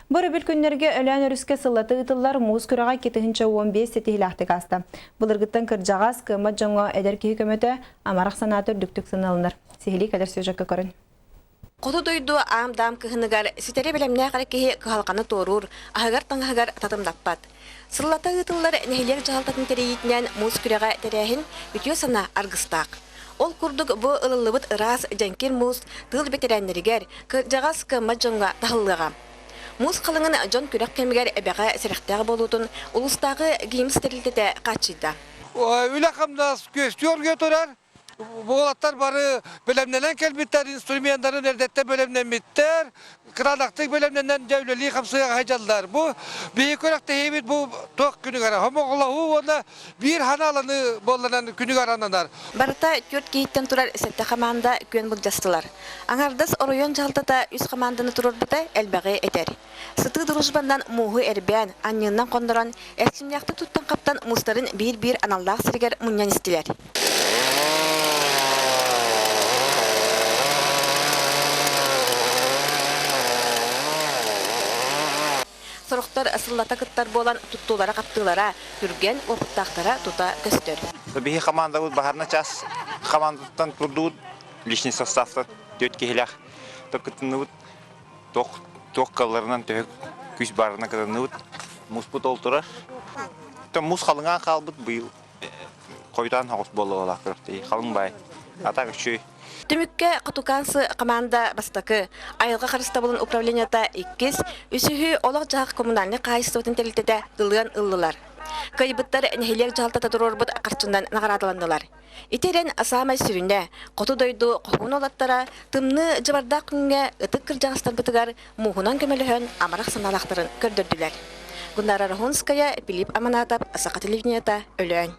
Бу өрөбүл күннэргэ Өлөөн өрүскэ сыллата ыытыллар муус күрэҕэ 2015 ситиһиилээхтик ааста. Былыргыттан кырдьаҕас, кыаммат дьоҥҥо эдэр киһи көмөтө, амарах санаата үрдүктүк сыаналанар. Сиһилии кэлэр сюжекка көрүн. Хоту дойду аам-даам кыһыныгар ситэри бэлэмнээх эрэ киһи кыһалҕаны туоруур, аһыгар-таҥаһыгар татымнаппат. Сыллата ыытыллар нэһилиэк дьаһалтатын тэрийиитинэн муус күрэҕэ тэрээһин үтүө санаа аргыстаах. Ол курдук бу ылыллыбыт ыраас дьэҥкир муус тыыл бэтэрээннэригэр, кырдьаҕас кыаммат дьоҥҥо таһыллыаҕа. Муус халыҥын дьон күрэх кэмигэр эбэҕэ сэрэхтээх буолуутун улуустааҕы ГИМС тэрилтэтэ хааччыйда. Үлэ-хамнас күөстүү оргуйа турар. Уолаттар бары бэлэмнэнэн кэлбиттэр, инструменнарын эрдэттэн бэлэмнэммиттэр, кытаанахтык бэлэмнэнэн дьэ үлэлии-хамсыы сылдьаллар. Бу биһиги күрэхтэһиибит бу туох күнүгэр хомоҕолоһуу уонна биир ханааланы буолланан күнүгэр ананар. Барыта түөрт киһиттэн турар сэттэ хамаанда күөн былдьастылар. Аҥардас оройуон дьаһалтата үс хамаанданы туруорбута элбэҕи этэр. Сытыы дружбаннан мууһу эрбээн, анньыынан хоннорон, эрчимнээхтик туттан-хаптан муустарын биир-биир аналлаах сиригэр мунньан истилэр. Сорохтор сыллата кыттар буолан туттуулара-хаптыылара, түргэн уопуттаахтара тута көстөр. Биһи командабыт баһарна час командаттан турдубут личный составта түөрт киһилээх кыттынныбыт туох туох кыалларынан төһө күүс баарынан кытынныбыт муспут ол турар муус халыҥаан хаалбыт быйыл хойутаан соҕус буолла халыҥ баай а так үчүгэй Түмүккэ Хотукаансы команда бастакы, айылҕа харыстабылын управлениета иккис, үсүһү олох-дьаһах коммунальнай хаһаайыстыбатын тэрилтэтэ ылыан ыллылар. Кыайбыттар нэһилиэк дьаһалтата туруорбут харчынан наҕараадаланнылар. Ити эрэн саамай сүрүнэ, хоту дойду хоһуун уолаттара тымныы дьыбардаах күҥҥэ ытык кырдьаҕастарбытыгар мууһунан көмөлөһөн амарах санаалаахтарын көрдөрдүлэр. Гуннара Рахунская, Пилип Аманатов, Саха телевидениета, Өлөөн.